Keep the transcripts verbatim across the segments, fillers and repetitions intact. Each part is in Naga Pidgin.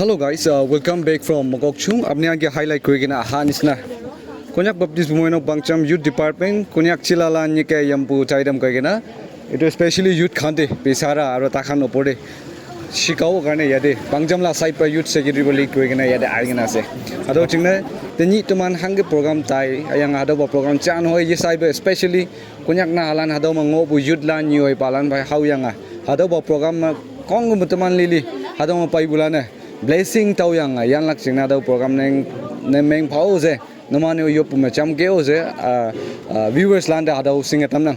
Hello guys, uh, welcome back from Mokokchung. Apni age highlight kuri kena aha nisna. Konyak Baptist Bumoinok Bangcham Youth Department, Konyak Chilala Nyike Yampu Chaidam koi kena. Itu especially youth khan te bisara aro takhan opor te shikao karne yate Bangcham la side pa youth secretary bole koi kena yate ai kena ase. Ado chingna teni tuman hangge program tai ayang ado ba program chan hoi ye side pa especially Konyak na halan hado ma ngo bu youth lan nyi oi palan bai hau yanga. Hado ba program ma kong bu teman lili hado ma pai bulana blessing tau yanga yan lak singna hado program neng neng meng phao se. Nomane yo puma cham ke o se, ah, ah, viewers lan da hado sing tam nang.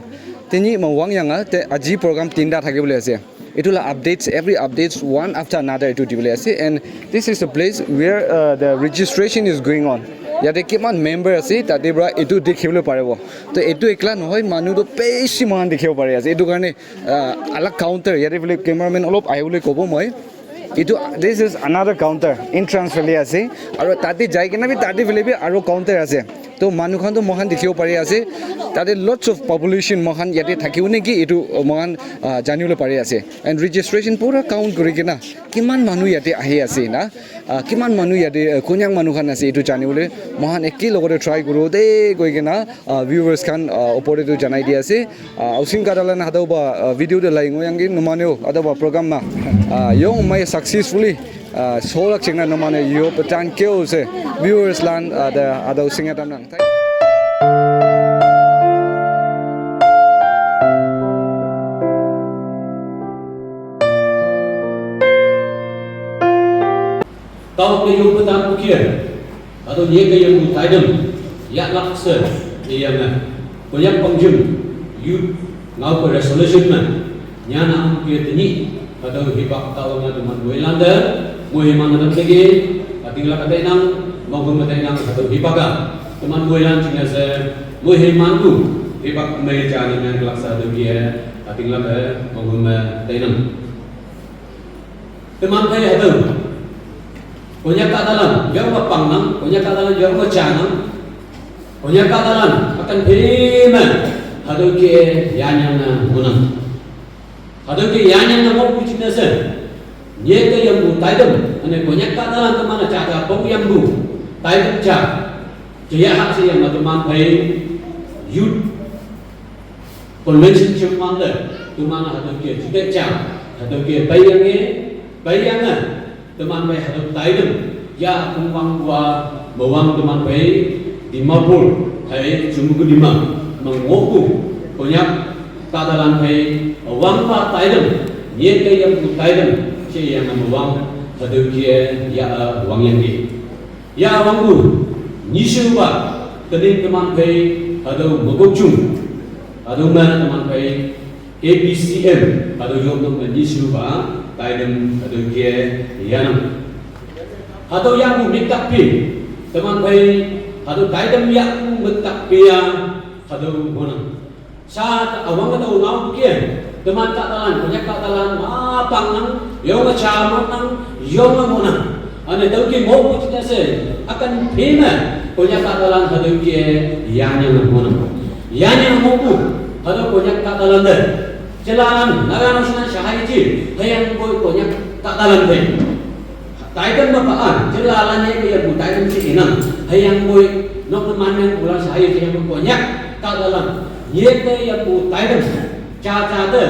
Teni ma wang yanga te aji program tinda thake bole ase. Itu la updates, every updates one after another itu dibole ase. And this is the place where uh, the registration is going on. Yate kiman member ase tate pra itu dikhibole paribo. To itu ekla nohoi manu to beshi mohan dikhibo pari ase. Itu karne uh, alak counter yate bole cameraman olop ahibole kobo moi. Itu this is another counter entrance phale ase. Aro tate jai kena bi tate phale bi aro counter ase. To manu khan to mohan dikhibo pari ase. Tate lots of population mohan yate thakibo neki itu mohan uh, janibole pari ase. And registration pura count kuri kena kiman manu yate ahi ase na, uh, kiman manu yate uh, Konyak manu khan ase itu janibole mohan eki logote try kuru de koi kena uh, viewers khan uh, opor te tu janai di ase. Uh, Ausing kadalan hadau ba uh, video de lai ngoyang gi numaneo hadau ba program ma uh, yong mai successfully uh, solak chingna numane yo petan keo se viewers lan uh, da hadau singa tam nang. Tau ke yung petan ukir. Ado ye ke yang taidem. Ya lakse. Ye yang na. Koyak pangjum. Youth ngau ko resolution na. Nyan ang ke teni. Ado hibak tau na teman moilan de. Mohiman na tegi. Ating la katai nang. Mau ko matai nang. Ado hibak ka. Teman moilan chingase. Mohiman tu. Hibak mai jani nang laksa do ye. Ating la ke. Mau ko matai nang. Teman phai hadau. Konyak kadalan, yang ma pang nang, Konyak kadalan, yang ma cha nang. Konyak kadalan, akan phima. Hadau ke yanyang na munang. Hadau ke yanyang na mok kuching na se. Nye ke yang bu taidam, ane Konyak kadalan teman cha ta pong yang bu. Taidam cha. Jaya hak se yang ma teman phai youth Convention chairman le, teman hadu ke jude cha, hadu ke bayang e, bayang e, teman bai hadu taidem, ya kungwang wa mawang teman bai Dimapur, hai Chumukedima, mangoku, Konyak kadalan bai, wang pa taidem, nye ke yang ku taidem, che yang mawang, hadu ke ya wang yang e. Ya wangku, nishu ba, tening teman phai, hadu mokokchung, hadu ma teman phai, K B C M, hadu yom dong ma nishu ba, taidem hadu ke yanam. Hadu yang miktak pi, teman phai, hadu taidem yang miktak pi ya, hadu monam. Sa awang ka tau ngau bukia. Teman ka talan, Konyak ka talan, ma pang nang, yong a cha mo nang, yong a mo nang. Ane tau ki mo bu chita se, akan phema, Konyak ka talan hadu ki yanya na mo nang. Yanya mo bu, hadu Konyak ka talan de. Chelalan, naga nang sina shahai chi, hayang boy Konyak ka talan de. Taidam ba paan, jela ala ne ke ya bu taidam si inang. Hayang boy, nok na man yang bulan saya ke yang Konyak, ka dalam. Ye ke ya bu taidam, cha cha de.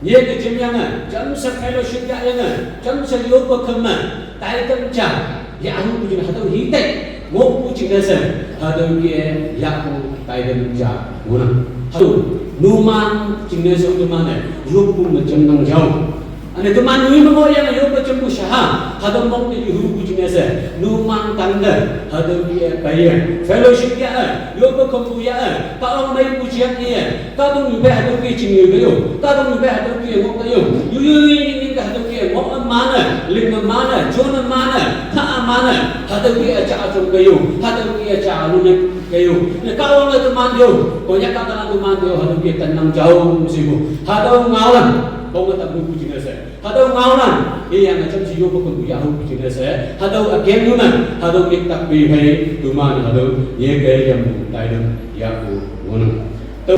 Ye ke jim yang, jam sa fellowship ya yang, jam sa yo ko kama, taidam cha. Ya anu ku jin hatau hi tai, mo ku jin sa, hatau ke ya ku taidam cha. Guna. Hatau, numan jin sa numan, yo ku ma jam nang jao. Ane tu man nui mo yang yo ko chembu shaha, hadam mong ni hu ku jing ase, nu man tanda, hadam ye kaya, fellowship ya, yo ko kombu ya, ka ong mai ku chiang ye, ka dong yu be hadam ki ching yu yo, ka dong yu be hadam ki mo ka yo, yu yu ni ni ka hadam ki mo mana, ling mana, jon mana, ka mana, hadam ki acha achong ka yo, hadam ki acha anu ne ka yo, ne ka ong tu man yo, ko ya ka ta tu man yo, hadam ki tanang jao si bu, hadam ngawan, ko ta bu ku jing ase. Hadau ngau nan, e yang macam si yo ko kun ya hu kuchina se, hadau again nu nan, hadau ek tak be hai, tu man hadau ye ke yang tai dam ya ku won. To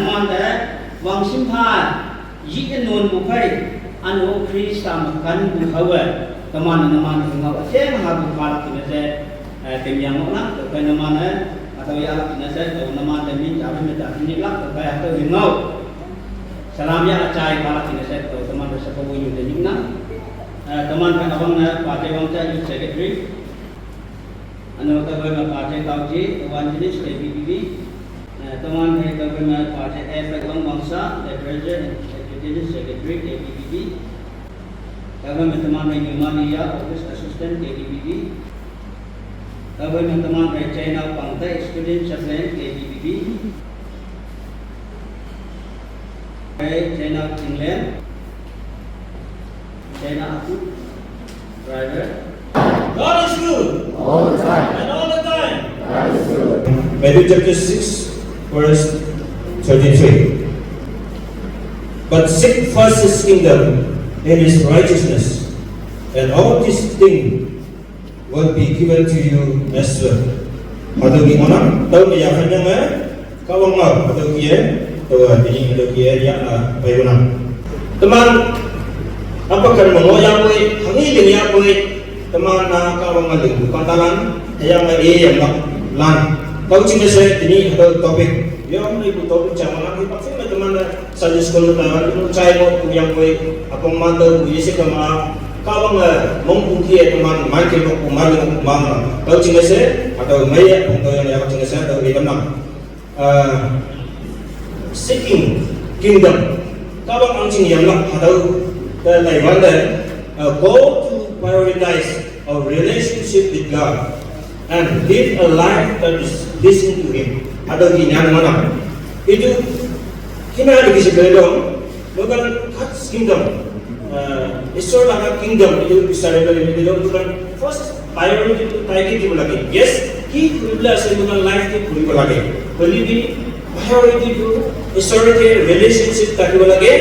Naman te wangsim pha yi en non bu phai anu Krista ma kan bu hawe. Taman naman ngau se ma bu pha la kine se tem yang na to kai naman ne atau ya la kine se to naman te min ta me ta ni la to kai atau ngau. Salam ya achai pha la kine se to taman se ko yu de ni na. Taman ka abang na pa te wang ta yu secretary. Ano tabai ma pa te kau ji evangelist ke B B B. Taman kai tabai ma pa te F Wang Wangsa, the treasurer and executive secretary K B B B. Tabai ma taman kai Nyumania, office assistant K B B B. Tabai ma taman kai China Pangtai, student chaplain K B B B. Kai China England. China Aku. Driver. God is good. All the time. And all the time. Matthew chapter six, verse thirty-three. But seek first his kingdom and his righteousness, and all these things will be given to you as well. Hadu ki mona, tau me ya kanya me, kawang ma, hadu ki e, tau tini hadu ki e ya, bai mona. Teman, apa kan mengoyak kue, hangi ding ya kue, teman na kawang ma ding bukan talan, yang ma e yang ma lan. Tau chinga se tini hadu topic, yang ni bu topic jangan lagi, pasti me teman na Sunday school na tayo, yung chai mo, kuyang ko, apong mando, kuya si kama, kawang, eh, mong kuki, eh, kuman, man ke mo, kuman, mo, kuman, tau chinga se, atau maya, kung tau yang yang chinga se, atau itam na. Eh, seeking kingdom. Kawang ang ching yang na, atau, eh, Taiwan, eh, go to prioritize our relationship with God and live a life that is pleasing to Him. Atau di nyan mana? Itu kina ada kisi belong, bukan God's kingdom. Uh, Isor laga kingdom itu bisa ada belong itu bukan first priority itu taiki di lagi. Yes, ki kuribla ase bukan life ki kuribla lagi. Beli di priority itu Isor ke relationship takibo lagi,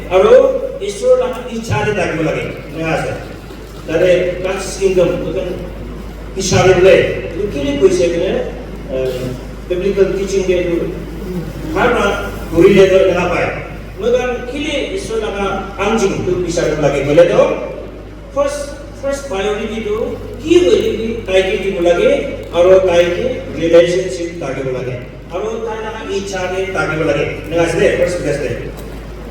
aro Isor laga icha de takibo lagi. Nggak ada. Tare God's kingdom, bukan Isor le, itu kini koi se kene, eh, biblical teaching ke itu, har na kuri le to na pai. Bukan kini Isor laga anjing itu Isor lagi boleh to. First, first priority itu, ki boleh di, taiki di boleh, aro taiki relationship taiki boleh. Aro tai laga icha te takibo lage. Eneka ase de, first place te.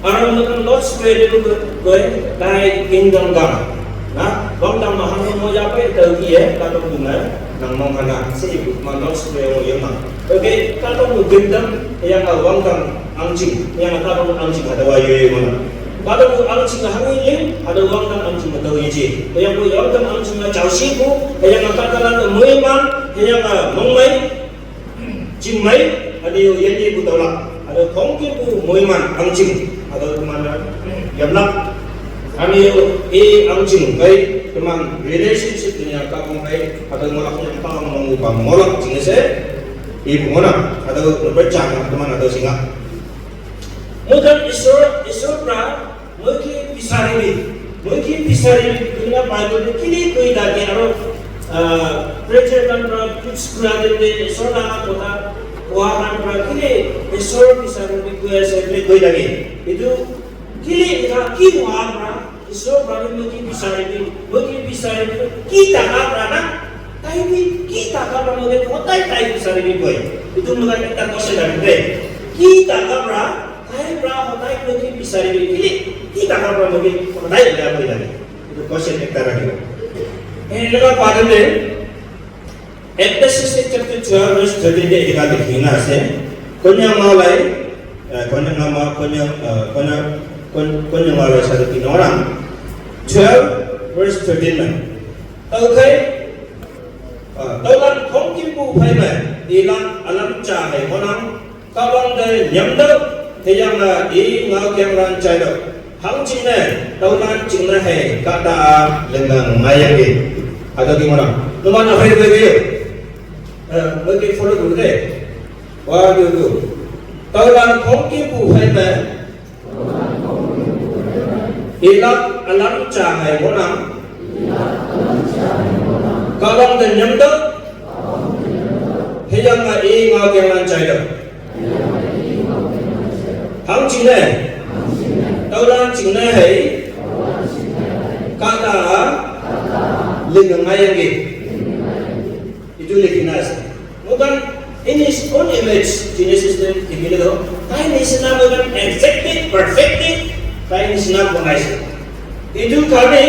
Aro moikhan Lord's Prayer te tu koi, "Thy kingdom come." Na, wangdang mahan mo ya pai tau ki ye, ka tong tu na, nang mong kana, se ibu, ma Lord's Prayer mo yong na. Okay, ka tong tu kingdom, yang ka wangdang angching, yang ka tong angching ada wa yo yo na. Ka tong tu angching ka hangi lim, ada wangdang angching ka tau ye ji. Yang ko wangdang angching ka chao shi ku, yang ka ka la mo ye man, yang ka mong mai, Chingmai, ani yo yeni bu tawla, ado thongki bu moiman angching, ado tumana yamlak, ani yo e angching kai, tuman relationship ni ya ka kong kai, ado ngolak ni pa mong pa ngolak ching se, e bu ngona, ado number chang, tuman ado singa. Mudan Isur, Isur pra, Moi ki bisari bi, moi ki bisari bi, dunia Bible tu kini koi dagi aro, ah, preacher kan pra preach kura de de, Isor na kota, koa kan pra kini, Isor bisari bi koi ase, kini koi dagi. Itu kini ina ki moa pra, Isor pra moi ki bisari bi, moi ki bisari bi, ki taka pra na, tai bi ki taka pra moi ki kotai tai bisari bi koi. Itu moi ki ta kose dagi de, ki taka pra, Tai pra hodai koi ki bisari bi kili, ki taka pra mogi hodai bia koi lage. Itu question ekta rakhibo. Eneka padile, Ecclesiastes chapter twelve verse thirteen de eneka likhi na ase. Konya malai, eh, konya ngama, konya, eh, konya, kon-, konya malai sa di orang. Twelve verse thirteen na. Tau kai, eh, tau lan khong kim bu phai mai, ilang alam cha hai honang, Kabang de nyamdo, heyang na i ngau kiang ran chai do. Hang ching ne, tau nan ching na hai, kata a lengang ngayang ge. Ada di mana? Numan apa itu lagi? Eh, bagi follow dulu deh. Wah, dulu. Tau nan kong ki bu hai me. Ilak alam cha hai mo nang. Kabang de nyamdo, heyang na i ngau kiang ran chai do. Hang chinai. Taulan chinai hai. Kata. Lengang ayang ke. Itu likhi na ase. Moikhan in his own image, Genesis te dikhi le toh, tai nisina moikhan exactly, perfectly, tai nisina banaise. Itu karne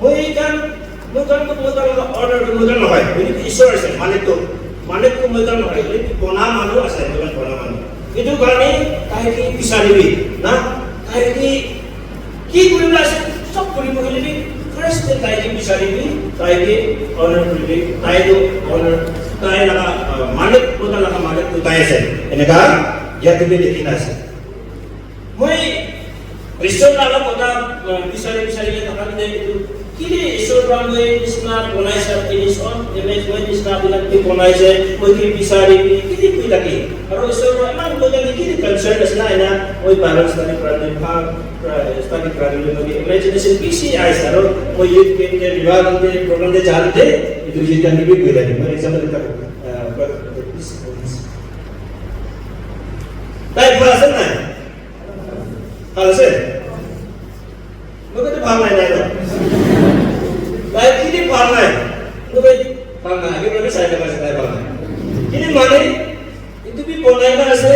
moikhan, moikhan tu moikhan laga owner tu moikhan nohoi. Itu Isor ase, malik tu. Malik tu moikhan nohoi. Itu bona manu ase, moikhan bona manu. Itu karne tai ke bisaribi, na? Tai ke ki kuribo ase, sob kuribo hoile bi, first te tai ke bisaribi, tai ke honor kuribi, tai to honor, tai laga, ah, malik, kota laga malik to tai ase. Eneka yate bi likhi na ase. Moi Isor laga kotha, ah, bisari, bisari ke thaka bhi etu kile Isor para moi nisna banaise, in his own image moi nisna apni ke banaise, moi ke bisari, kile koi thake. Aru Isor para iman koi thake, kile concern ase na, ena moi Bible study kora le, bhal, ah, study kora le, moi ke imagination bishi ahise. Aru moi youth camp te, revival te, program te ja le, etu youth camp te bhi koi thake. Moi example ekta, ah, tai bhal ase na? Bhal ase? Moi kotho bhal nai, nai, nai. Tai kile bhal nai? Moi kotho bhal nai. Age para sai thaka ase tai bhal nai. Kile mane, etu bhi bonai na ase,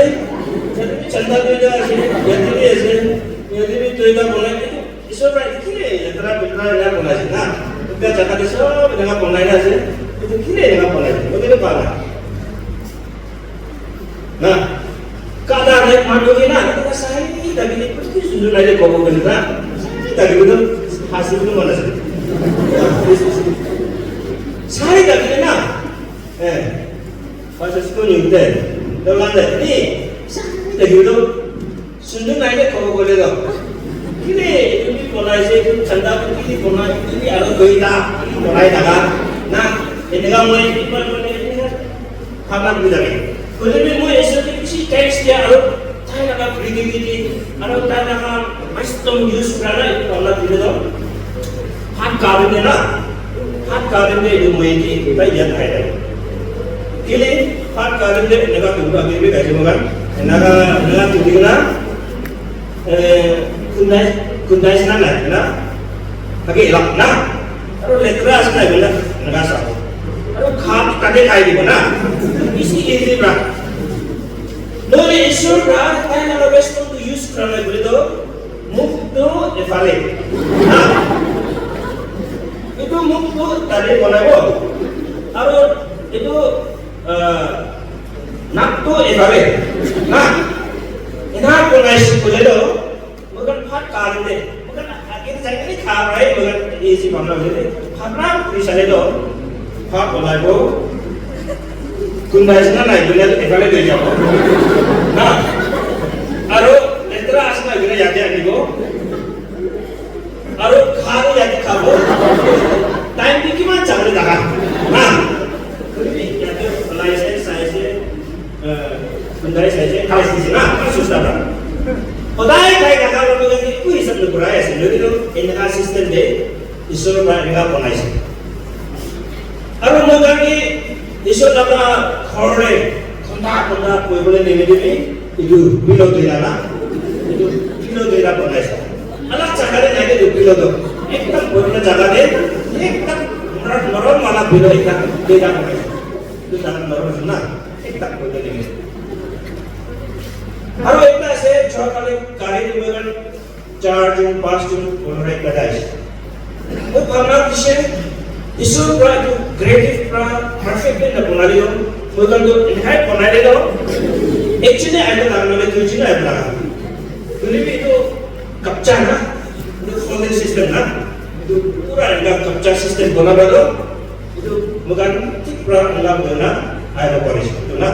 yate bhi chanda dui na ase, yate bhi ase, yate bhi dui na bonai. Etu Isor para etu kile letera petera ena bonai ase na? Etu jaga te sob eneka bonai na ase. Etu kile eneka bonai ase? Moi kotho bhal nai. Na, kada ne manu ke na, kita sai tadi ni pasti sundu nai ko ko na. Sai tadi ni hasil tu mana sih? Sai tadi ni na. Eh, pas itu ni udah. Dalam ni, sai tadi tu. Sundu nai de kobo kole do. Kile, etu bi bonai se, etu chanda tu kile bonai, etu bi aro doita, kile bonai thaka. Na, eneka moi, moi, moi, eneka bhabna kuri thake. Koile bi moi Isor ke bishi thanks dia aro tai laga creativity, aro tai laga wisdom use kura na, etu bhabna kuri do. Hat karne na, hat karne etu moi ke tai yaad ahi thake. Kile, hat karne eneka tu abi bi gaise moikhan. Eneka, eneka tu dikhi na, eh, kundai, kundai sina nai na. Age elak na. Aru letera ase na, eneka, eneka sabo. Aru khat tate khai dibo na. Easy, easy pra. Nohole Isor pra, tai laga wisdom tu use kura nai bole to, muk tu efale. Ha? Etu muk tu tate banabo. Aru etu, ah, nak tu efale. Na? Ena banai se bole to, moikhan bhat kha le, moikhan age jai kene kha pai, moikhan easy bhabna hoise de. Bhabna kuri sale to, bhat banai bo. Kunba ase na nai, kunba efale loi jabo. Na? Aru letera ase na, kunba yate anibo. Aru kha tu yate khabo. Time bi kiman jabo le daga. Na? Yate olai se, sai se, eh, kunba sai se, khai se na, susta na. Hodai khai daga lo, ekku hisab nakurai ase. Loi to eneka system de, Isor pra eneka banaise. Aru moikhan ke Isor laga ghor te khonda khonda bohi bole nimite bi etu pillow duita na, etu pillow duita banai ase. Alag jaga te nai etu pillow tu ekdam bohi bole jaga te ekdam morom, morom wala pillow ekta duita banai ase. Etu jaga morom ase na, ekdam bohi bole nimite. Aru ekta ase, jua kali gari te moi khan Char jon, panch jon, ponera ekta jai ase. Moi bhabna dise, Isor pra etu creative pra perfect na banai le, moi khan to eneka banai le to. Ek jone ahi na, nahole dui jone ahi na. Hoile bi etu kapcha na, etu folding system na, etu pura eneka kapcha system banai le to. Etu moikhan thik pra eneka kurina ahibo paribo, etu na.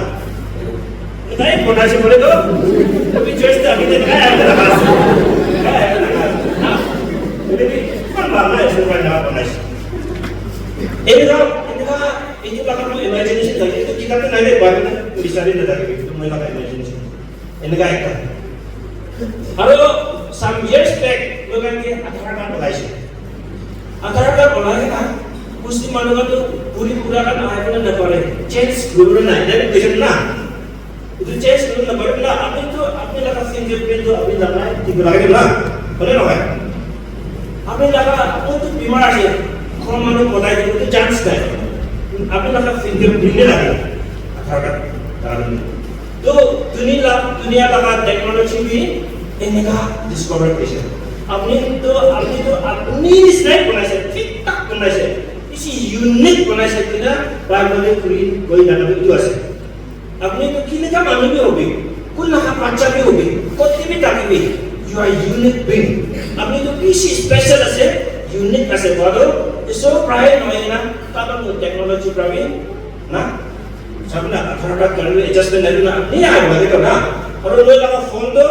Nai banai se bole to, etu choice ta abhi tak nai ahibo laga ase. Nai ahibo laga ase. Na? Etu bi iman bhal nai ase, eneka banai se. Eneka, eneka, etu laga moi imagination thake, etu kitab te nai de, Bible te bisari na thake, etu moi laga imagination. Eneka ekta. Aru some years back, moi khan ke Aadhaar card olaise. Aadhaar card olai na, Muslim manu khan tu puri pura khan ahai kena na pare. Change kuribole nai, nai question na. Etu change kuribole na pare na, apni tu, apni laga Fingerprint tu apni laga, etu lagai dibo na, hoile nohoi? Apni laga kuntu bimar ase, ghor manu botai dibo tu chance nai. Apni laga fingerprint te lage, Aadhaar card lagai dibo. To dunia la, dunia laga technology bi eneka discover kurise. Apni to, apni to, apni nisnai banaise, thik thak banaise, bishi unique banaise, koina Bible te kuri koi thaka tu etu ase. Apni to kineka manu bi hobi, kun laga bacha bi hobi, koti bi thakibi, you are unique being. Apni to bishi special ase, unique ase, bado, eso prai nohoi na, kaba to technology pra bi, na, sabna, Aadhaar card karne adjustment nai na, ni ai wale to na, aru moi laga phone to,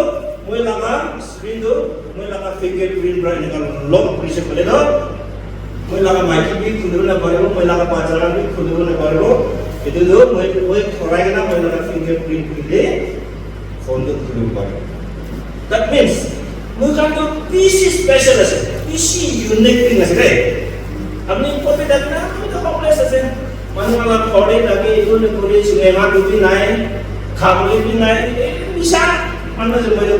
moi laga screen to, moi laga fingerprint pra eneka lock kurise koile to, moi laga maiki bi khulibo na paribo, moi laga bacha khan bi khulibo na paribo. Etu tu moi, moi thorai kena moi laga fingerprint khulile phone tu khulibo paribo. That means, moi khan tu bishi special ase, bishi unique thing ase de. Apni kote thakina, apni tu hopeless ase. Manu khan laga ghor te thaki, etu ni kuri, cinema tu bi nai, khabole bi nai, eh, misa manu ase, moi tu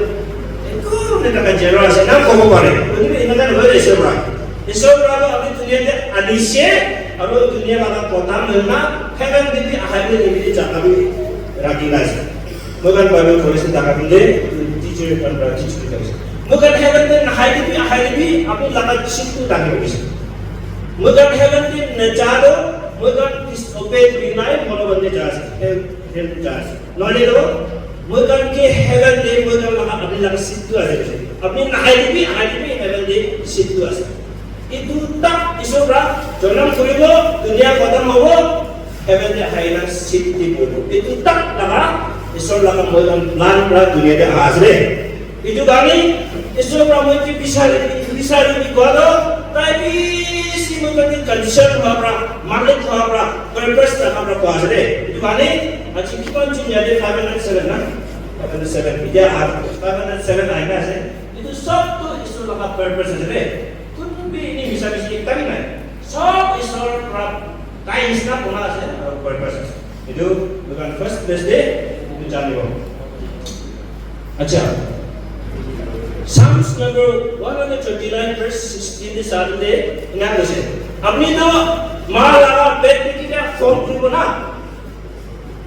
eku nathaka jera ase, na kobo pare. Koile bi eneka nohoi de, Isor pra. Isor pra tu apni dunia te anise, aru dunia laga kotha hoina, heaven te bi ahai kena nimite jaga bi rakhi na ase. Moi khan Bible puri ase, thaka time te, teacher khan pra teach kuri thakise. Moi khan heaven te nahai te bi, ahai te bi, apni laga seat tu thaki rakhi ase. Moi khan heaven te naja to, moi khan disobey kuri nai, moro bande ja ase, hell, hell te ja ase. Nohole to, moi khan ke heaven te, moi khan laga, apni laga seat tu ase. Apni nahai te bi, ahai te bi, heaven te seat tu ase. Etu tak Isor pra janam kuribo, dunia khatam hobo, heaven te ahai na seat te bohibo. Etu tak laga Isor laga moi khan plan pra dunia te aha ase de. Etu karne Isor pra moi ki bisari, bisari ki kowa to, tai bishi moi khan ke concern hua pra, malik hua pra, purpose thaka pra kowa ase de. Etu karne aji kiman jun yate five hundred seven na? Five hundred seven. Etia five hundred seven ahi na ase. Etu sob to Isor laga purpose ase de. Kun bi ini misa misi ekta bi nai. Sob Isor pra tai nisna bona ase, aru purpose ase. Etu moi khan first place te etu janibo. Acha. Psalms number one hundred twenty-nine verse sixteen te seventeen te ena koise. Apni to ma laga pet te kitia form kuribo na?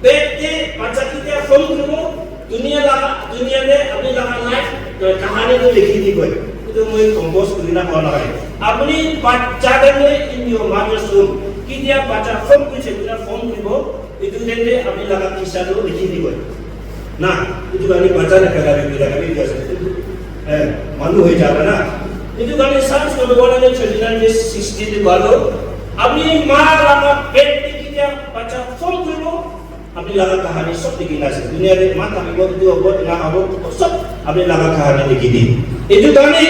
Pet te bacha kitia form kuribo? Dunia laga, dunia te apni laga life, to kahani to likhi di koi. Etu moi compose kuri na koa nahi. Apni bacha time te in your mother's womb, kitia bacha form kurise, kitia form kuribo? Etu time te apni laga kisa tu likhi di koi. Na, etu karne bacha na pela bhi pela bhi kya sakte. Eh, manu hoi jaba na. Etu karne Psalms number one hundred twenty-nine verse sixteen te paro. Apni ma laga pet te kitia bacha form kuribo. Apni laga kahani sob likhi na ase. Dunia te ma thakibo, etu hobo, ena hobo, sob apni laga kahani likhi di. Etu karne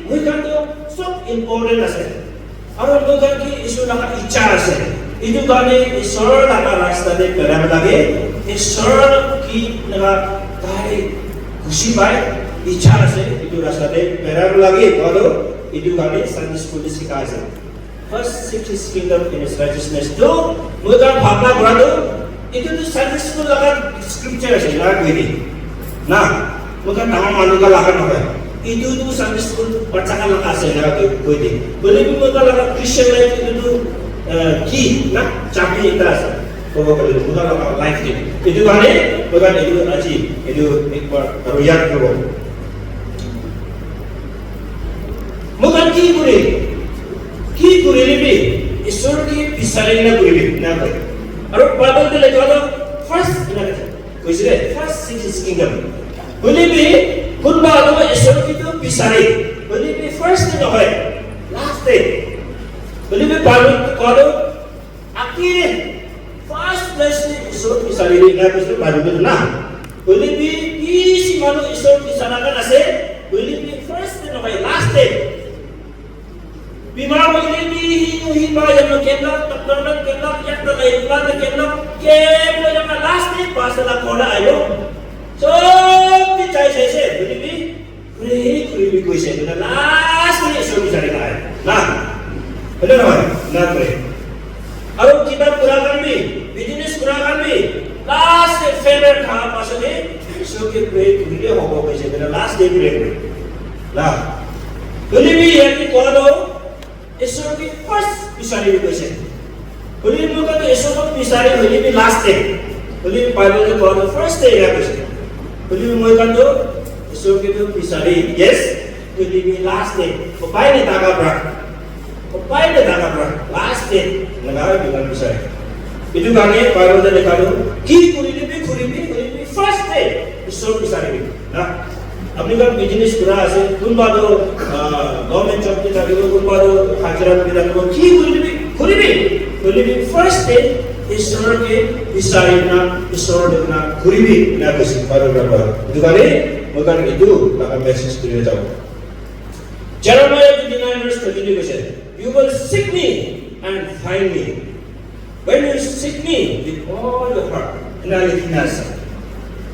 moi khan to sob important ase. Aru moi khan ke Isor laga icha ase. Etu karne Isor laga rasta te berai lage. Isor ki laga tai khushi pai, icha ase. Etu rasta te berai lage. Aru etu karne Sunday school te sikhai ase. First seek his kingdom and his righteousness. To moi khan bhabna kura to, etu tu Sunday school laga scripture ase, ena koi de. Na, moi khan dangor manu khan laga nohoi. Etu tu Sunday school bacha khan laga ase, ena koi, koi de. Hoile bi moi khan laga Christian life etu tu, eh, key na, chabi ekta ase. Kobo gole moi khan laga life te. Etu karne, moi khan etu aji, etu ek bar aru yaad koribo. Moi khan ki kure? Ki kurile bi, Isor ke bisari na kuribi, na koi. Aru Bible te likha toh first, ena likha. Koise de, first seek his kingdom. Hoile bi, kunba aru Isor ke toh bisari. Hoile bi first te nohoi, last te. Hoile bi Bible te koa toh, Aki first place te Isor bisari le na Isor bari le na. Hoile bi bishi manu Isor bisara khan ase. Hoile bi first te nohoi, last te. Bimar hoile bi hi hi ba ya no kenda, doctor na kenda, ya ta lai plan na kenda, ke mo ya na last te pastor la kona ayo. Sob bi chai chai se, hoile bi Kuri, kuri bi koise, koina last te Isor bisari nai. Na? Hoile nohoi? Na kore. Aru kitab pura khan bi, business pura khan bi, last te failure kha pasal te Isor Pray kurile hobo koise, koile last day pray kure. Na. Hoile bi yate koa toh, Isor ke first bisari bi koise. Hoile bi moi khan toh Isor ke bisari, hoile bi last day. Hoile bi Bible te koa toh first day ena koise. Hoile bi moi khan toh Isor ke toh bisari, yes. Hoile bi last day. Upai nai thaka pra. Upai nai thaka pra. Last day. Enaka moi khan bisari. Etu karne Bible te likha toh, ki kuribi, kuribi, kuribi, first day, Isor bisaribi. Na? Apni khan business kura ase, kunba toh, ah, government job te thakibo, kunba toh hajira kuri thakibo, ki kuribi, kuribi. Kuribi, first day, Isor ke bisari na, Isor de na, kuribi, na koise, Bible te koa. Etu karne, moi khan etu, laga message kuri jabo. Jeremiah twenty-nine verse thirty-two koise, "You will seek me and find me when you seek me with all your heart." Ena likhi na ase.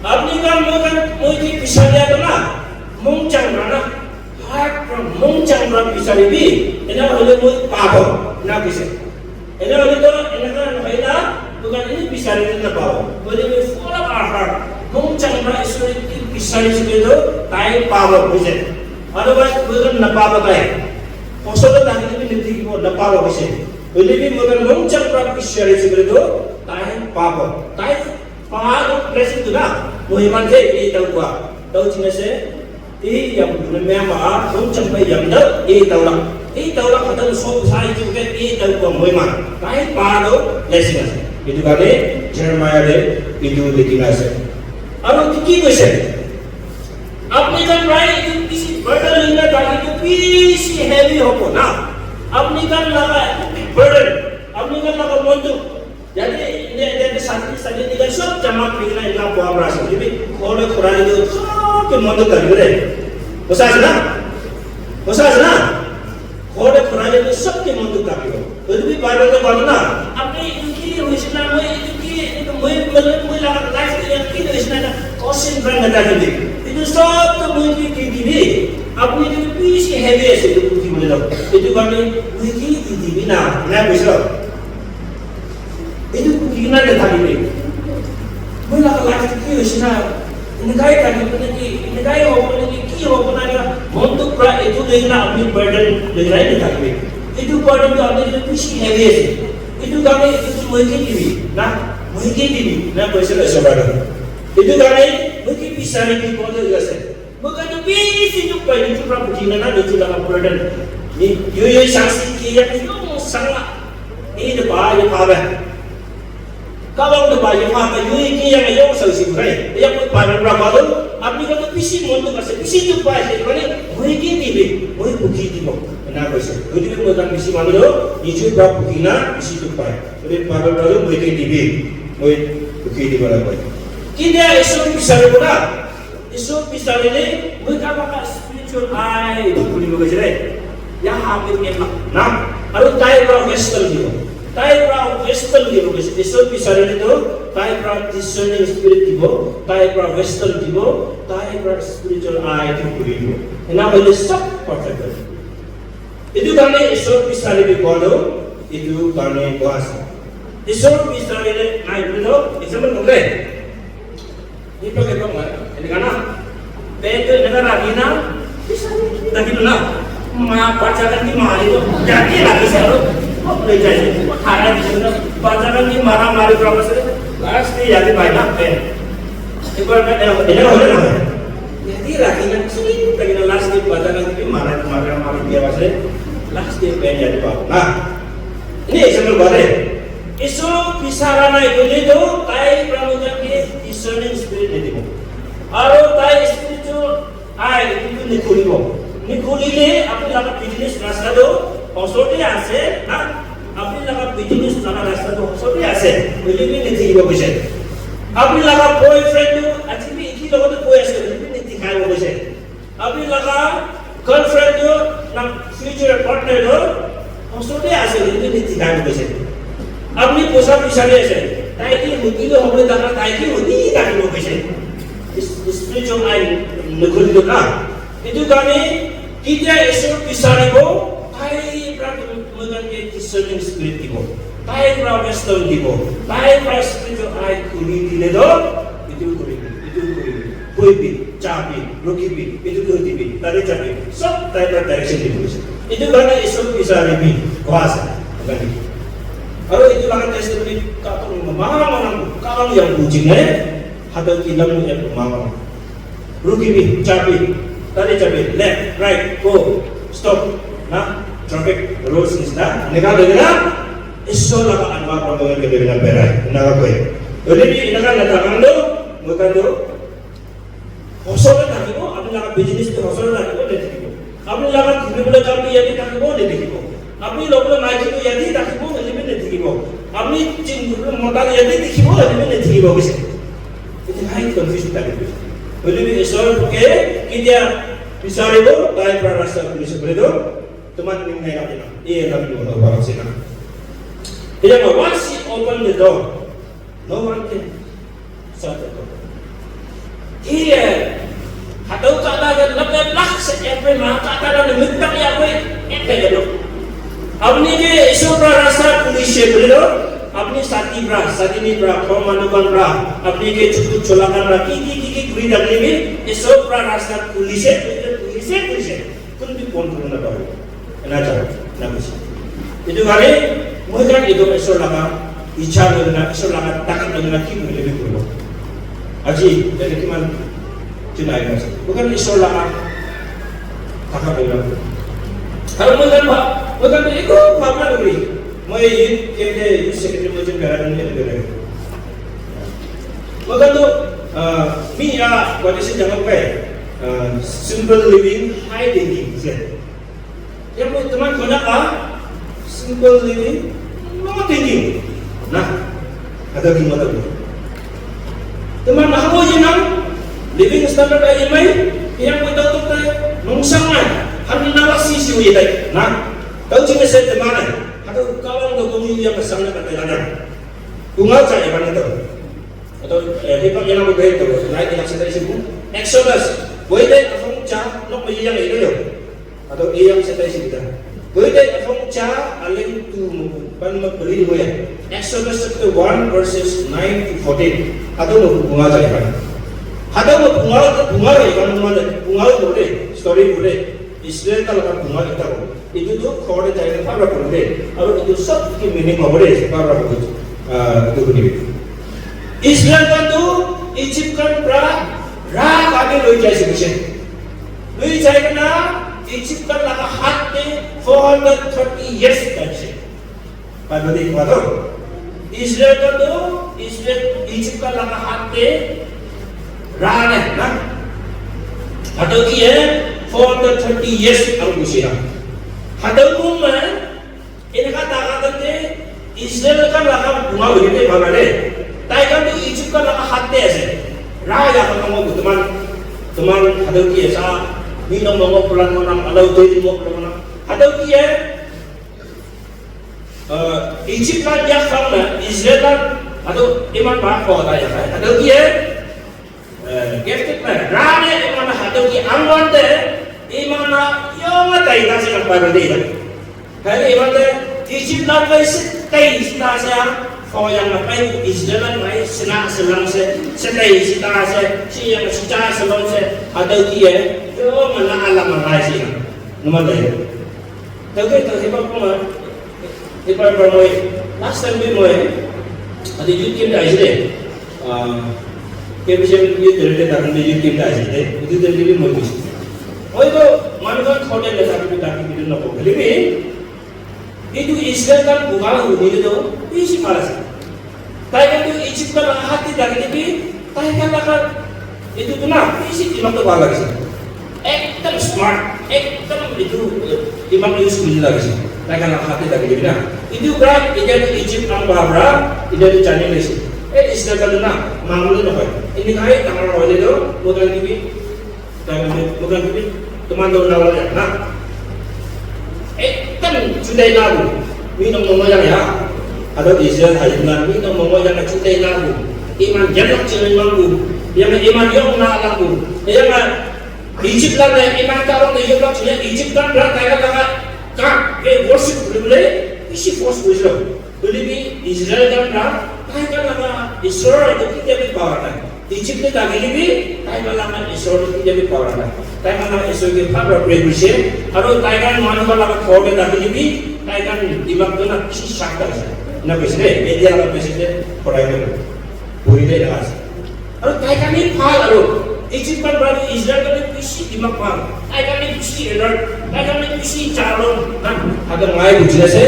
Apni khan moi khan moi ke bisari ase na, mong chang pra na, heart from mong chang pra bisaribi, ena hoile moi pabo, ena koise. Ena hoile toh enaka nohoi na, moi khan eni bisari na napabo. Hoile bi full of our heart, mong chang pra Isor ke bisari se koile toh tai pabo, koise. Otherwise, moi khan napabo tai. Osor te thakile bi nathakile bi napabo, koise. Hoile bi moi khan mong chang pra bisari se koile toh tai pabo. Tai pabo blessing tu na, moi man ke ei tau kua. Tau chine se, Ei yang guna mya ma a, dong chang bai yang dau, ei tau la. Ei tau la khatam so sa ei chu ke, ei tau ko moi ma. Kai pa do, blessing ase. Etu karne Jeremiah te etu likhi na ase. Aru ki ki koise? Apni khan prai etu bisi burden loi na thaki tu bisi heavy hobo na. Apni khan laga burden, apni khan laga mon dukh, Yate, yate, yate sani, sani nikal sob jama kurikena enika boha pra ase. Etu bi ghor te khora le toh sob ke mon dukh thakibo de. Hosa ase na? Hosa ase na? Ghor te khora le toh sob ke mon dukh thakibo. Etu bi Bible te koa na. Apni etu ki hoise na, moi etu ki, etu moi, moi, moi laga life te ki hoise na, question pra na thakibi. Etu sob toh moi ki ki dibi. Apni etu bishi heavy ase, etu ki bole toh. Etu karne moi ki ki dibi na, na koise. Etu bukhi kena nathaki de. Moi laga life tu ki hoise na? Enekai thakibo neki? Enekai hobo neki? Ki hobo na? Mon tu pura etu loi kena apni burden loi kena nathaki de. Etu burden tu apni khan bishi heavy ase. Etu karne etu tu moi ke dibi na, moi ke dibi na koise na soba tu. Etu karne moi ke bisari bi bole ase. Moi khan tu bishi dukh pai, nitu pra bukhi na, nitu laga burden. Ni, yo, yo, sangsi ki, ya, yo, sanga. Ni, de ba, yo, ba, ba. Ka bang de ba, yo, ba, ba, yo, ki, ya, yo, sangsi, bai. Ya, koi ba, ba, ba, do. Apni khan tu bishi mon dukh ase, bishi dukh pai ase, mane, moi ki dibi, moi bukhi dibo. Ena koise. Gotike moi khan bishi manu tu, nitu pra bukhi na, bishi dukh pai. Gotike Bible pra moi ki dibi, moi bukhi dibo na koi. Kintu Isor bisaribo na, Isor bisarile moi khan laga spiritual eye etu khulibo koise de. Ya habit ke na. Aru tai pra wisdom dibo. Tai pra wisdom dibo koise. Isor bisarile toh tai pra discerning spirit dibo. Tai pra wisdom dibo. Tai pra spiritual eye etu khulibo. Ena hoile sob perfect hoibo. Etu karne Isor bisaribi koa toh, etu karne koa ase. Isor bisarile nai koile toh, example kore. Etu ke toh nai, etu karne, pen toh eneka rakhi na, rakhi na, ma, bacha khan ke mari toh, yate rakhi se aru, koi jai se, khara di se na, bacha khan ke mara mari pra ase, last te yate pai na, pen. Ekbar pen, eneka hole na. Yate rakhi na, chili rakhi na, last te bacha khan ke mara, mara, mari dia ase, last te pen yate pa na. Ini example ba de. Isor bisara nai koile toh tai pra moi khan ke discerning spirit nidibo. Aru tai spiritual eye etu nikhulibo. Nikhulile apni laga business rasta toh osor te ase, na? Apni laga business laga rasta toh osor te ase. Hoile bi nithikibo koise. Apni laga boyfriend toh aji bi eki logot toh boi ase, hoile bi nithikibo koise. Apni laga girlfriend toh na future partner toh osor te ase, hoile bi nithikibo koise. Apni poisa bisari ase, tai ke hudi toh hobo, tai ke hudi thakibo koise. Is-, spiritual eye nikhuli toh na. Etu karne ketia Isor bisaribo, tai pra moi khan ke discerning spirit dibo. Tai pra wisdom dibo. Tai pra spiritual eye khuli dile toh, etu kuri, etu kuri. Boibi, jabi, rukhibi, etu kuri dibi, tade jabi, sob tai para direction dibo koise. Etu karne Isor bisaribi koa ase, eneka ki. Aru etu laga testimony katon mama mama katon yang bujine, hata ki lamu yang mama. Rukhibi, jabi, tade jabi, left, right, go, stop, na, traffic rules nisna, eneka hoikena, Isor laga anma promote kuri kena berai, eneka koi. Hoile bi eneka na thakang do, moi khan do, Hosor te thakibo, apni laga business te hosor te thakibo, nethakibo. Apni laga khulibole kam bi yate thakibo, nethakibo. Apni lobole maiki tu yate thakibo, hoile bi nethakibo. Apni chin kuribole mota tu yate dikhibo, hoile bi nethakibo, koise. Etu hai confusion thaki koise. Hoile bi Isor ke ketia bisaribo, tai para rasta khulise koile tu, toman ning nai rakhi na. Ye lam yo na, bara se na. Etia once he open the door, no one can shut the door. He, eh, hatau kata ke lape lak se epe ma kata na mitak ya koi epe ke lo. Apni ke Isor pra rasta khulise koile tu, apni sati pra, satini pra, ghor manu khan pra, apni ke chutu chola khan pra, ki ki ki ki kuri thakile bi, Isor pra rasta khulise, khulise, khulise, khulise. Kun bi bon kuribo na paribo. Ena jabo, ena koise. Etu karne, moi khan etu Isor laga icha loi kena, Isor laga takat loi kena ki kuri le bi kuribo. Aji, yate kiman jun ahi kena ase. Moi khan Isor laga takat loi kena kuribo. Aru moi khan bha-, moi khan eku bhabna nokuri. Moi youth camp te youth secretary moi jun bera dun, bera dun. Moi khan tu, ah, mi ya, what is it, jama pai? Ah, simple living, high thinking, ase. Yang mo teman kona ka simple living, no thinking. Nah, ada di mata mo. Teman na mo yinang living standard ay mai, yang mo tau tu kay nung sang na, han na la si si uye tay. Nah, tau chine se teman ay, hado kawang do kung yang sang na patay na. Tunga cha iban to. Ato, eh, hipak yana mo gay to, lai ina sa tayo sibu. Exodus, boy de afong cha, nok mo yang ito yo. Ato iyang sa tayo sibu ta. Boy de afong cha, aling tu mo, pan mo pulin mo yan. Exodus chapter one, verses nine to fourteen. Ato mo bunga cha iban. Ato mo bunga, bunga iban mo de, bunga mo de, story mo de. Israel ka laga bunga ekta hobo. Etu tu ghor te jai kena bhal para puri de. Aru etu sob ki meaning hobo de, bhal para puri, ah, etu kuni bi. Israel khan tu Egypt khan pra ra kage loi jai se koise. Loi jai kena Egypt khan laga hath te four hundred thirty years jai se. Bible te koa toh, Israel khan toh, Israel, Egypt khan laga hath te raha nai na. Hatau ki hai, four hundred thirty years aru gusi na. Hatau ko main, eneka thaka te Israel khan laga bunga hoile te bhal ase. Tai khan toh Egypt khan laga hath te ase. Raha ya khan mo teman, teman hatau ki asa, mi no mo plan mo na, alau toi mo plan mo na. Hatau ki hai, Ah, Egypt la yak phang na Israel la ado iman ba ko da ya. Ado ki hai? Eh, gifted na. Rane iman ado ki angwan de iman na yong na dai da se na ba de da. Hai iman de Egypt la kai se kai se na se ya. Ko yang na kai Israel la kai se na se lang se se kai se ta se si yang se ta se long se ado ki hai? Yo mana ala mana se na. Numa dai. Tawke to hiba kuma, hiba pa moi, last time bi moi, ati youth camp te aisile, ah, K B C M youth director ta khan bi youth camp te aisile, etu time te bi moi gusi. Moi to manu khan thote le ta bi ta bi no ko, hoile bi, etu Israel khan buga hoile to bishi bhal ase. Tai khan tu Egypt khan laga hath te thaki te bi, tai khan laga etu tu na, bishi dimag tu bhal lagise. Ekdam smart, ekdam etu, eh, dimag use kuri lagise. Tai khan laga hath te thaki te bi na. Etu pra, etia tu Egypt khan pra, pra, etia tu jani loise. Eh, Israel khan tu na, mamuli nohoi. Enika hai dangor hoile tu, moi khan ke bi Tai khan tu, moi khan tu, teman tu na wala na. Ekdam chutai na bu. Mi nong nong yang ya. Ado Israel hai na, mi nong nong yang chutai na bu. Iman janak chutai na bu. Yang iman yong na la bu. Yang Egypt la na iman ka rong yong la chutai Egypt kan bra kai ka ka. Ka, ke worship bule. Isi force bule. Bule bi Israel kan bra. Kai ka na Israel tu kita bi power na. Egypt te thakile bi, tai khan laga Isor tu ketia bi pahora nai. Tai khan laga Isor ke bhal para pray kurise, aru tai khan manu khan laga ghor te thakile bi, tai khan dimag tu na bishi sharp ase. Na koise de, India laga president korai de, puri de laga ase. Aru tai khan ni bhal aru Egypt khan para Israel khan ni bishi dimag bhal. Tai khan ni bishi alert, tai khan ni bishi chalon, na, agar ngai bujhi ase,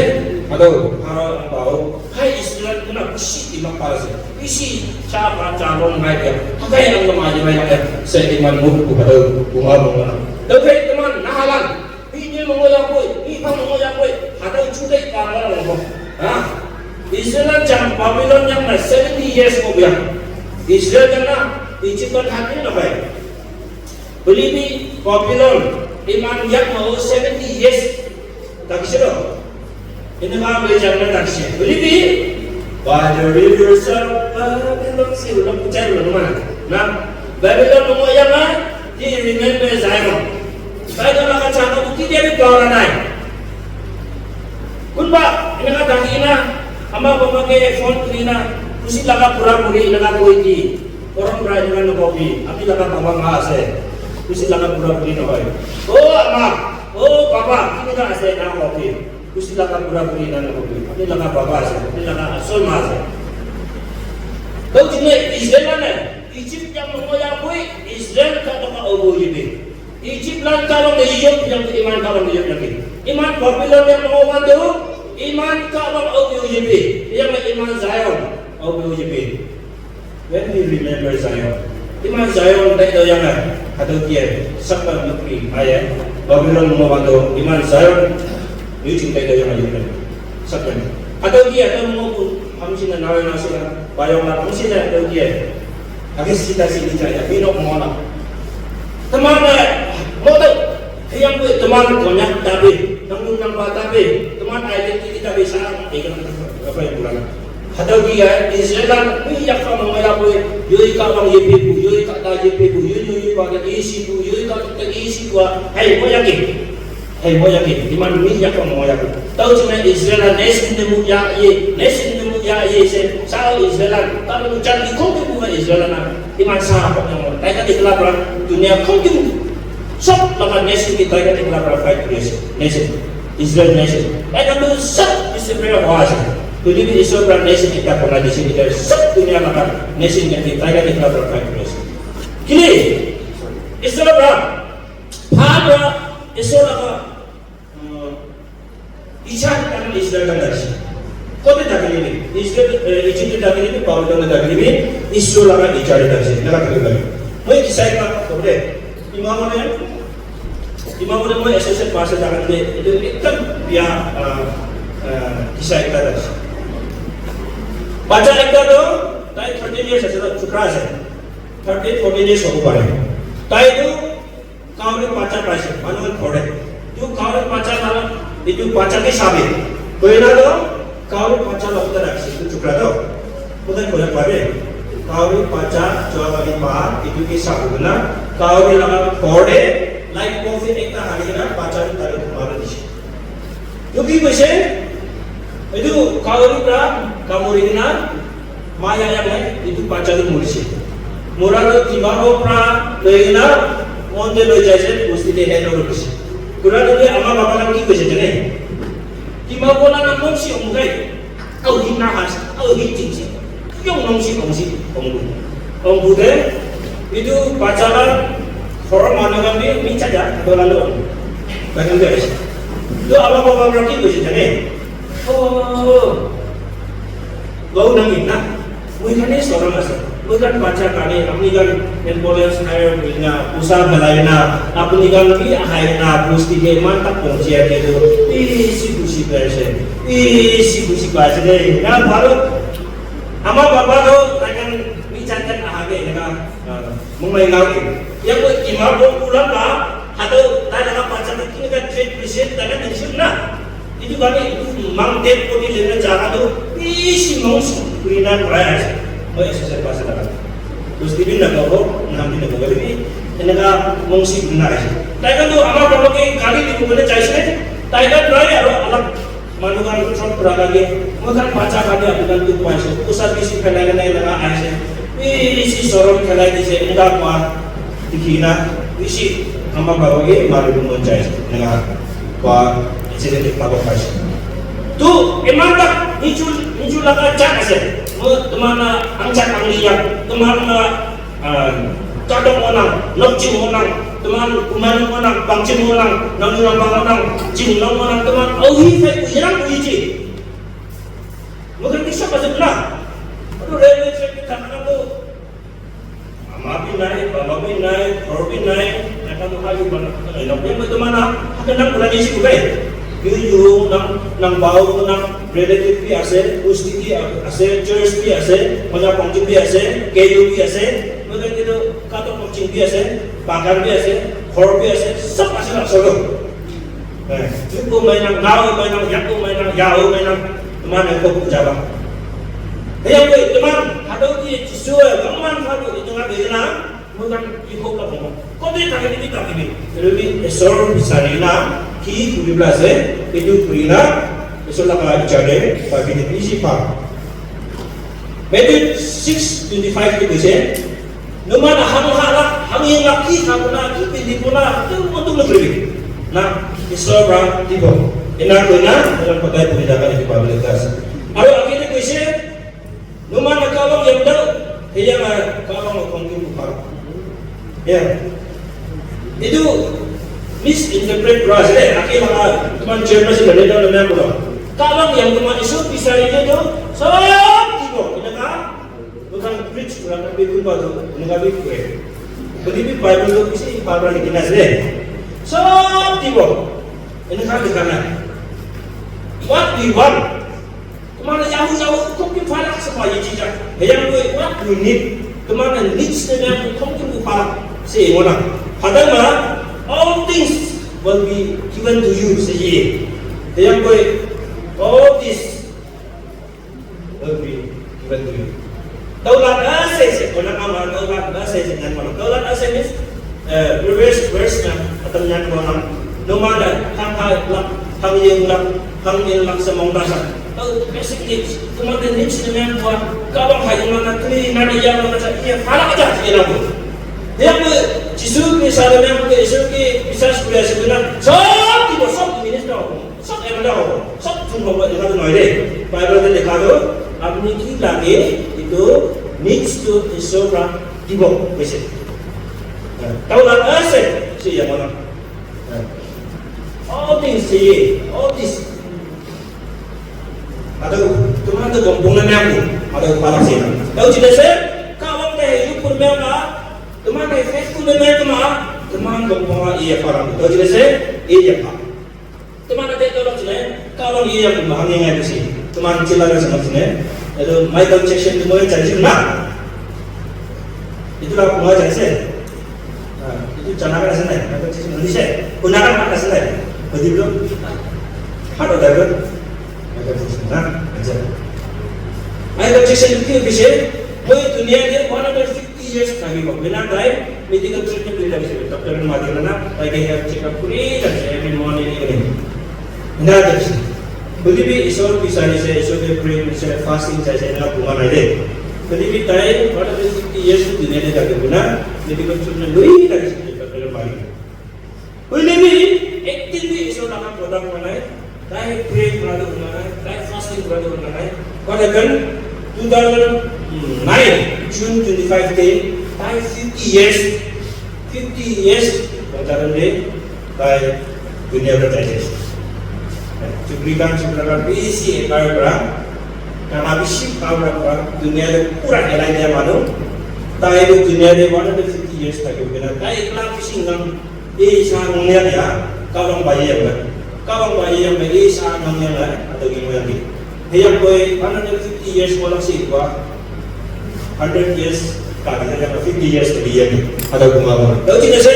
agar, aru, aru, Hai Israel kuna bishi dimag bhal ase. Bishi cha ba cha long ngai dia. Hakai ang ma ji mai ya. Se iman mu ku ba do ku ma mo na. Do kai teman nahalan. Bi ni mo ya koi, bi pa mo ya koi. Hakai chu dai ka ma mo. Ha? Israel jam Babylon yang na seventy years ko gaya. Israel jana Egypt ka thakne na pai. Believe me, Babylon iman yak ma seventy years. Takisiro. Ini ka boleh jangan taksi. Believe me, by the rivers of Babylon, si ulang pucai ulang mana? Nah, Babylon mo yang na, di remember Zion. Zion akan sana bukti dia di bawah nai. Kunba, ini ka dagi na, ama baba ke phone kuri na, kusi laga pura puri ini ka koi di. Orang pura ini ka nokopi, api laga baba nga ase. Kusi laga pura puri na hoi. Oh ama, oh baba, ini ka ase na kopi. Kusi laga pura puri na nokopi. Api laga baba ase, api laga asol ma ase. Tau jine Israel na, Egypt yang mo ya koi, Israel ka toka obo yebe. Egypt lan ka bang yiyok yang iman ka bang yiyok lagi. Iman Babylon yang mau bantu, iman ka bang au biu yipi, yang iman Zion au biu yipi. When we remember Zion, iman Zion tai do yang ai, hadu kia, sakta nukri, ai, Babylon mau bantu, iman Zion, yu ching tai do yang ai, sakta. Hadu kia, hadu mau pun, hamsina nawe nasila, bayong na hamsina hadu kia. Agi sita sini jaya, bino mona. Teman, eh, moto, yang gue teman konyak tapi, nanggung nang ba tapi, teman identity tapi sa, eh, apa yang kurang? Hatau dia, Israel, ni yak ka mong ya gue, yoi ka bang yepe bu, yoi ka ta yepe bu, yoi yoi ba ke isi bu, yoi ka ta isi bu, hai mo yakin. Hei, mo yakin, iman mi yak mo yakin. Tau cuma Israel nation de mu ya ye, nation de mu ya ye se, sao Israel, kalau mu chan di kong ke mu Israel na, iman sa apa yang mo, tai ka dikla pra, dunia kong ke mu. Sab laga nation ki tai ka dikla pra fight kuri ase, nation, Israel nation. Tai ka tu sab Israel hoa ase. Tuli bi Israel pra nation ekta bona dise, ekta sab dunia laga nation ki tai ka dikla pra fight kuri ase. Kile, Israel pra, bhal pra, Israel laga Icha khan Israel khan thakishe. Kote thakile bi, Israel, eh, Egypt te thakile bi, Babylon te thakile bi, Israel laga icha te thakishe. Enaka thakile bi. Moi kisai ekta kobo de, imam khan, imam khan moi associate pastor thaka te, etu ekdam bia, ah, ah, kisai ekta thakishe. Bacha ekta toh, tai thirteen years ase, toh chukra ase. Thirteen, fourteen years hobo pare. Tai toh, Kauri bacha paise, manu khan khore. Tu kauri bacha na, etu bacha ke sabi. Koina toh, kauri bacha la utar rakhi, tu chukra toh. Utar kore pare. Kauri bacha, jua bari pa, etu ke sabi na. Kauri laga khore, light bulb ekta hali na, bacha tu tare mara dise. Tu ki koise? Etu kauri pra kamuri kena maya ya nai, etu bacha tu morise. Mura tu timaro pra loi kena mon te loi jaise, bosti te hand over korise. Kura tu ama baba khan ki koise jane? Timaro na na mon si ong gai. Au hi na has, au hi ting si. Yong nong si ong si ong bu. Ong bu de, etu bacha la ghor manu khan bi mi cha ja, to la lo. Bagan de. To ama baba pra ki koise jane? Oh, gau nang na. Moi khan ni sorang ase. Moi khan bacha khan ni, apni khan ambulance hire kuri na, pusa belai na, apni khan bi ahai na, bosti ke iman tak pahunchi ase to, bisi khushi paise. Bisi khushi paise de. Na bhalo. Ama baba to, tai khan bi chan khan aha ke eneka, ah, Mumbai ngau ke. Ya ko ima bo pula ka, hato tai laga bacha ke kineka treat kuri se, tai khan tension na. Etu karne etu mountain koti lena jaga tu bishi mongsi kuri na kurai ase. Moi S S F ase laga. Bosti bi na kobo, nam bi na kobo, lekin eneka mongsi kuri na ase. Tai khan tu ama baba ke gali di kobole chaise, tai khan nai aro alag manu khan tu chop kura lage. Moi khan bacha khan bi apni khan tu paise. Usa bishi phelai kena eneka aise. Bishi sorom khelai dise, eneka koa dikhi na bishi ama baba ke mari bo mon jai ase, eneka koa incident ekta bo paise. Tu eman tak niju, niju laga jat ase, mo tomar na angchat angli ya, tomar na, ah, kadok onang, nokching onang, tomar kumanu onang, pangching onang, nangju nang bang onang, jing nang onang, tomar auhi fai kujirang kuji. Mo kan kisah pasal na, aduh, railway track ke thakna tu Ama bi nai, baba bi nai, ghor bi nai, naka tu hali bana, naka nai, naka nai, naka nai, naka nai, naka nai, nang, nang bau, nang relative bi ase, gusti bi ase, church bi ase, maja pongchim bi ase, K U bi ase, maja kitu kato pongchim bi ase, bagan bi ase, ghor bi ase, sob ase na solo. Eh, yuko mai nang, nao mai nang, yako mai nang, yao mai nang, teman yang kau puja bang. Hei, yang kau teman, hadau ki Jisu, eh, bang man hadau itu nggak beda na. Moikhan ki hope la kobo. Kote thake ni bi thake ni. Etu bi Isor bisari na, ki kuri bole ase, etu kuri na, Isor laga icha te, Bible te bishi pa. Matthew six twenty-five te koise, "Numa na hang ha la, hang yeng la ki kha bo na, ki pindi bo na, tu mo tu lo kuri." Na, Isor pra dibo. Ena koi na, ena patai puri daga ni Bible te ase. Aru age te koise, Numa na kawang yang dau, heya na kawang lo kong kin bukar. Ya. Itu misinterpret kura ase de, ake maka teman chairperson na leader na member. Kawang yang teman isu bisa itu, sob tibo, ina ka, bukan preach kura na bi kun ba tu, ina ka bi kure. Bagi bi Bible tu isi Bible ni kina ase de. Sob tibo, ina ka di kana. What we want? Tumara yahu yahu kopi phalak sama ye chija. Heyang koi what we need. Tumara needs ne yang kopi phalak se mona. Hadama, all things will be given to you se ye. Heyang koi all this will be given to you. Daulat ase se kona ama daulat ase se nan mona. Daulat ase means, eh, previous verse na atam nan mona. No matter hang hai lak, hang yeng lak, hang yeng lak sa mong dasa. Tau basic needs. Tumara needs na nan mona. Kabang hai mona tuli nani yang mona sa iya phalak aja iya na. Yang Jisu ki sa nan ko Jisu ki bisas kuri ase na. Sob ki sob minister. Sob eneka hobo, sob thun hobo, eneka tu nohoi de. Bible te likha tu, apni ki lage, etu needs to Isor pra dibo, koise. Tau laga ase, se ya mana. All things se ye, all this. Ado, tumara tu gompong na nyamu, ado palak se na. Tau chile se, kawang te yu pun me ma, tumara te faithful me ma, tumara gompong la iya parang. Tau chile se, iya pa. Teman ada tolong sini, kalau iya yang mahal yang ada sih, teman cila ada sama sini. Itu Michael Jackson itu mau cari sih, nah. Itulah mau cari sih. Nah, itu chana kan sana, Michael Jackson Indonesia. Gunakan mana sana? Betul belum? Hard ada kan? Michael Jackson, nah, aja. Michael Jackson itu bisa, mau dunia dia mana dari Years thakibo. Bina tai medical treatment kuri thakise. Doctor khan mati kena tai ke health checkup kuri thakise every morning, evening. Ena thakise. Buli bi Isor bisari se, Isor ke pray kuri se, fasting chai se, ena buma nai de. Buli bi tai one hundred fifty years tu dunia te thaki bina medical treatment kuri thakise. Doctor khan mati kena. Hoile bi, ek din bi Isor laga product howa nai, tai pray kura tu howa nai, tai fasting kura tu howa nai. Kotha khan two thousand nine, June twenty-five te, tai fifty years, fifty years, kotha khan de, tai dunia te tai jai. Chukri khan, chukra khan, bisi ekar kura, kana bisi power kura, dunia te pura helai dia manu. Tai tu dunia te one hundred fifty years thaki kena, tai ekla bisi ngang Ei sa nong lian ya, kawang bayi yang ba. Kawang bayi yang ba, ei sa nong lian la, atau gini yang ni. Hei yang koi, one hundred fifty years ko lak si kwa. Hundred years, ka di yang fifty years ko yang ni. Atau kuma ko. Tau cina se,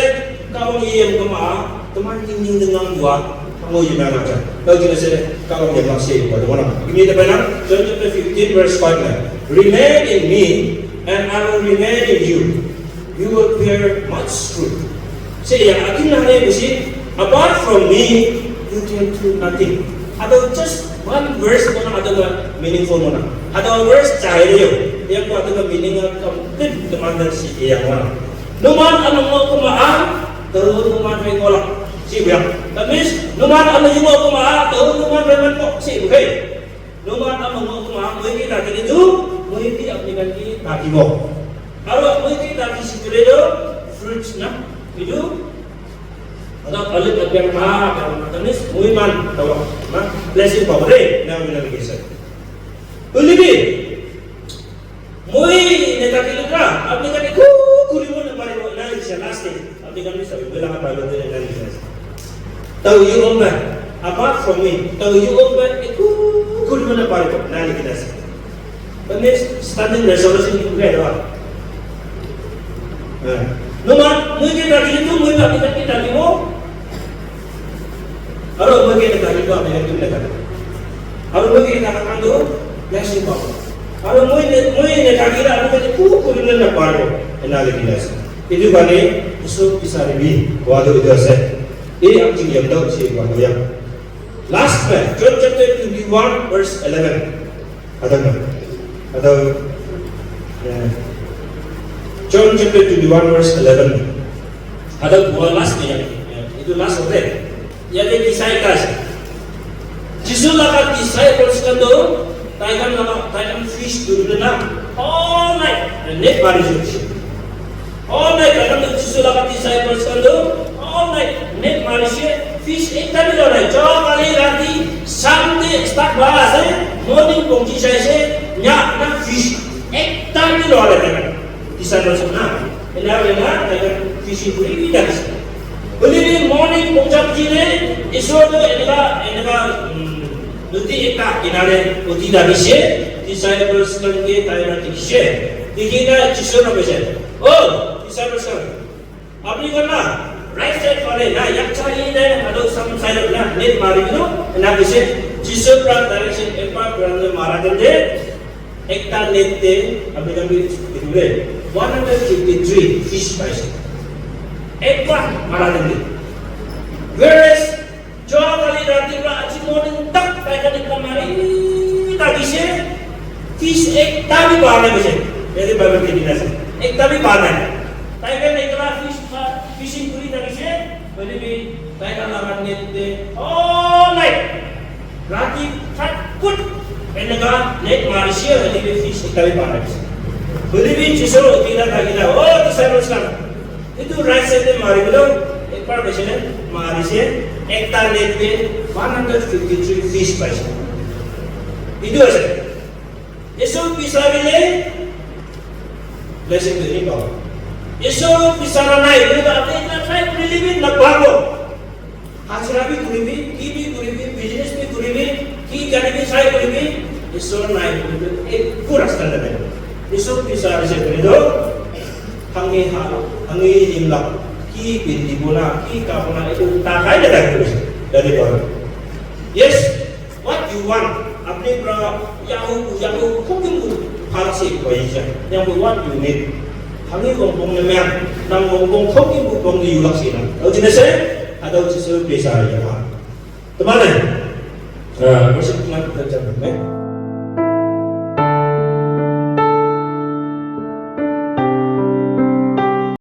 kawang ye yang kuma, teman ning ning dengan dua, kamu ye mana macam. Tau cina se, kawang ye lak si kwa, dua mana. Ini depan, John chapter fifteen verse five na. Remain in me, and I will remain in you. You will bear much fruit. Say, yang akin na ne bisi, apart from me, you can do nothing. Atau just one verse mo na atau meaningful mo na. Atau verse chai yo. Yang kuat tu meaning complete teman dan si yang mana. Numan anu mau kuma a, tu numan mai ngola. Si biang. That means, numan anu juga kuma a, tu numan mai man kok si, okay? Numan anu mau kuma a, mui ki tadi itu, mui ki apni kan ki tadi mau. Kalau mui ki tadi si tu fruits na, itu. Ada balik ke yang ma, yang ma, that means, mui man, tahu, na, blessing power deh, na, na, na, na. Boleh deh. Moi netakilu na, apni khan eku kuribo naparibo, ena likhi ase last te. Apni khan bi sabi, moi laga Bible te ena likhi ase. Tau you own ba, apart from me, tau you own ba, eku kuribo naparibo, ena likhi ase. That means standing resolution ki kukai dawa. Eh. No man, moi ke takilu tu, moi apni khan ke takibo. Aro moi ke takilu tu, apni khan ke takibo. Aro moi ke takilu tu, blessing pabo. Aro moi ne, moi ne thakile ami khan eku kuribo naparibo. Ena likhi na ase. Etu karne Isu bisaribi kowa tu etu ase. Ei amching yam dao che kowa tu yam. Last pe, John chapter twenty-one verse eleven. Ada na? Ada, eh, John chapter twenty-one verse eleven. Ada kowa last pe ya. Etu last hote. Yate kisai ekta ase. Jisu laga disciples khan toh tai khan laga, tai khan fish dhuribole na all night net marise. All night tai khan toh Jisu laga disciples khan toh all night net marise, fish ekta bi loa nai. Joa kali rati Sunday start hua ase, morning pongchi jaise, nya na fish ekta bi loa nai tai khan. Disciples na, ena hoina tai khan fishing kuri bi thakise. Hoile bi morning pongcha bujile, Isor toh eneka, eneka, mm, nodi ekta kinare uthi thakise, disciples khan ke tai khan dikhise. Dikhi na Jisu na koise, "Oh, disciples khan, apni khan na right side phale na, yak cha hi na, aro sam side na, net mari dilo," ena koise. Jisu pra direction, ekbar pra mara khan de, ekta net te apni khan bi dikhibo le one hundred fifty three fish paise. Ekbar mara din de. Whereas, joa kali rati pra aji morning tak tai khan ekta mari thakise, fish ekta bi pa nai koise. Yate Bible te dikhi ase. Ekta bi pa nai. Tai khan ekla fish pa, fishing kuri thakise, hoile bi tai khan laga net te all night. Rati khat kut eneka net marise, hoile bi fish ekta bi pa nai. Hoile bi Jisu uthi na thaki na, "Oh, disciples khan, etu right side te mari bilo," ekbar koise ne, marise, ekta net te one hundred fifty three fish paise. Etu ase. Isu bisarile, blessing to him, Baba. Isu bisara nai, koile toh apni itna try kurile bi napabo. Hajira bi kuribi, ki bi kuribi, business bi kuribi, ki gari bi sai kuribi, Isor nai koile toh eku rasta nai. Isor bisarise koile toh, hangi ha, hangi limla, ki pindi bona, ki kabona, etu takai na thaki koise. Dari baru. Yes. What you want? Apni pra yahu, yahu, khongkim bu phalak se bai ja. Yang bu what you need? Hangi bong bong ne mya, nang bong bong khongkim bu bong yu lak se na. Au jine se, ada uchi se pesa ya. Teman eh? Ah, worship teman kita jangan, eh?